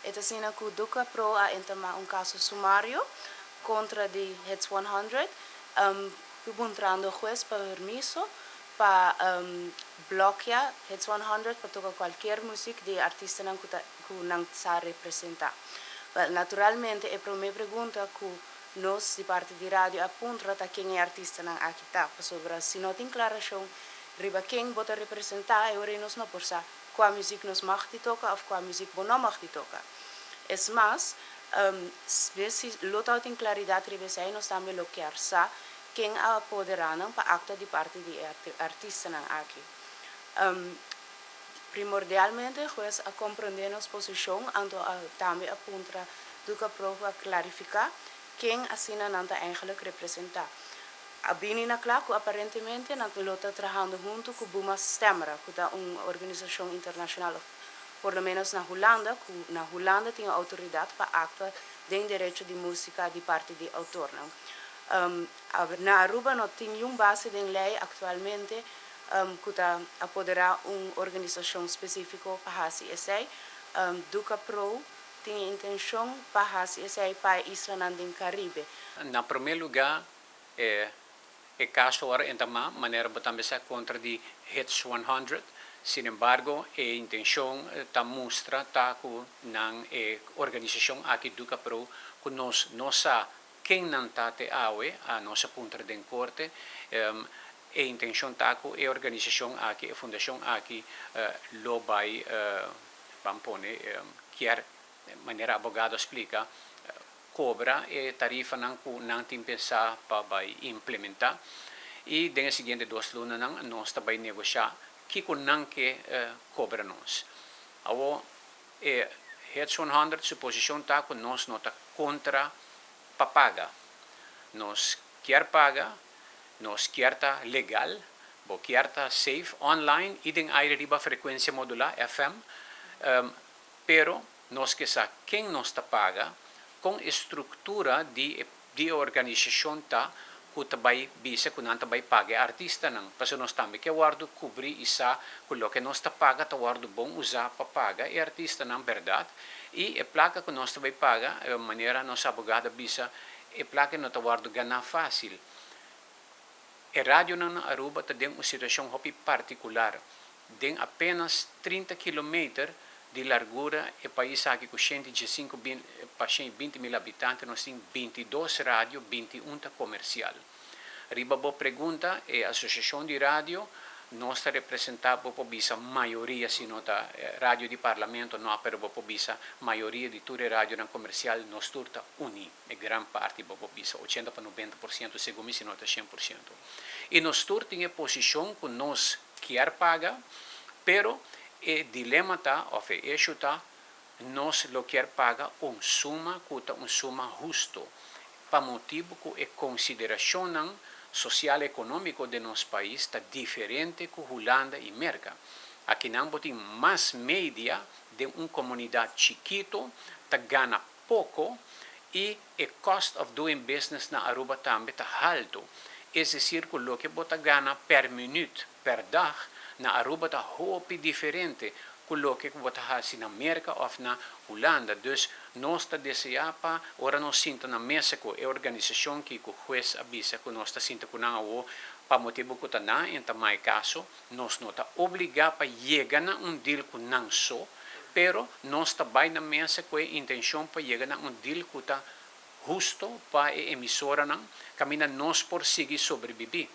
E ta asina ku Ducapro a entamá un kaso sumario kontra di Hits 100, puntrando hues pa permiso pa blòkia Hits 100 pa toka kualke músika di artistanan ku nan ta representá. Well, naturalmente, e promé pregunta ku nos di parti di radio a puntra ta ken e artistanan aki ta, pasobra si no tin aklarashon riba ken bo ta representá, e ora nos no por sa kua músika nos mag di toka òf kua músika bo no mag di toka. Es mas, si lo tin klaridat riba esei, nos tambe lo ke sa ken a apoderá nan pa aktua di parti di artistanan aki. Primordialmente, hues a komprondé nos posishon, anto tambe a puntra Ducapro pa klarifiká ken asina nan ta eigenlijk representá. A bini na kla ku aparentemente nan lo ta trahando huntu ku Buma Stemra, ku ta un organisashon internashonal, por lo menos na Hulanda, ku na Hulanda tin outoridat pa aktua den derecho di músika di parti di outor. No? Na Aruba no tin un base di lei aktualmente ku ta apoderá un organisashon spesífiko pa hasi esei. Ducapro tin intenshon pa hasi esei pa islanan den Karibe. Na promé lugá, e kaso a entamá, manera bo tambe sa, kontra di Hits 100. Sin embargo, e intenshon ta mustra ta ku nan e organisashon aki Ducapro, ku nos no sa ken nan ta te awe, a nos a puntra den korte, e intenshon ta ku e organisashon aki, e fundashon aki, lo bai, ban pone, kier, manera abogado splika, kobra e tarifanan ku nan tin pensá pa bai implementá. I den e siguiente 2 lunanan nos ta bai negoshá kiko nan ke kobra nos. Awo, Hits 100 su posishon ta ku nos no ta kontra pa paga. Nos kier paga, nos kier ta legal, bo kier ta safe online i den aire riba frekuensia modulá, FM, pero nos ke sa ken nos ta paga, ku struktura di organisashon ta ku ta bai bisa ku nan ta bai paga artistanan. Pasobra nos tambe ke wòrdu kubrí i sa ku loke nos ta paga ta wòrdu bon usá pa paga e artistanan, berdat? I e plaka ku nos ta bai paga, manera nos abogado a bisa, e plaka no ta wòrdu ganá fásil. E radionan na Aruba ta den un situashon hopi partikular. Den apenas 30 kilometer di largura, e pais aki ku 115 pa 120 mil habitante, nos tin 22 radio, 21 ta komersial. Riba bo pregunta, e asosiashon di radio, nos ta representá, bo por bisa, mayoria, si no ta radio di parlamento, no, pero bo por bisa mayoria di tur radionan komersial, nos tur ta uní, e gran parti, bo por bisa 80 pa 90%, segun mi, si no ta 100%. I nos tur tin e posishon ku nos kier paga, pero e dilema ta, òf e issue ta, nos lo kier paga un suma ku ta un suma hustu, pa motibu ku e konsiderashon sosial ekonómiko di nos pais ta diferente ku Hulanda i Merka. Aki nan bo tin mas media di un komunidat chikitu, ta gana poko i e cost of doing business na Aruba tambe ta haltu. Es desir, ku loke bo ta gana per minüt, per dag, na Aruba ta hopi diferente ku loke bo ta hasi na Merka òf na Hulanda. Dus nos ta deseá pa ora nos sinta na mesa ku e organisashon ku hues a bisa ku nos ta sinta ku nan awo, pa motibu ku ta nan a entamá e kaso, nos no ta obligá pa yega na un deal ku nan so, pero nos ta bai na mesa ku e intenshon pa yega na un deal ku ta hustu pa e emisoranan, kaminda nos por sigui sobrebibí.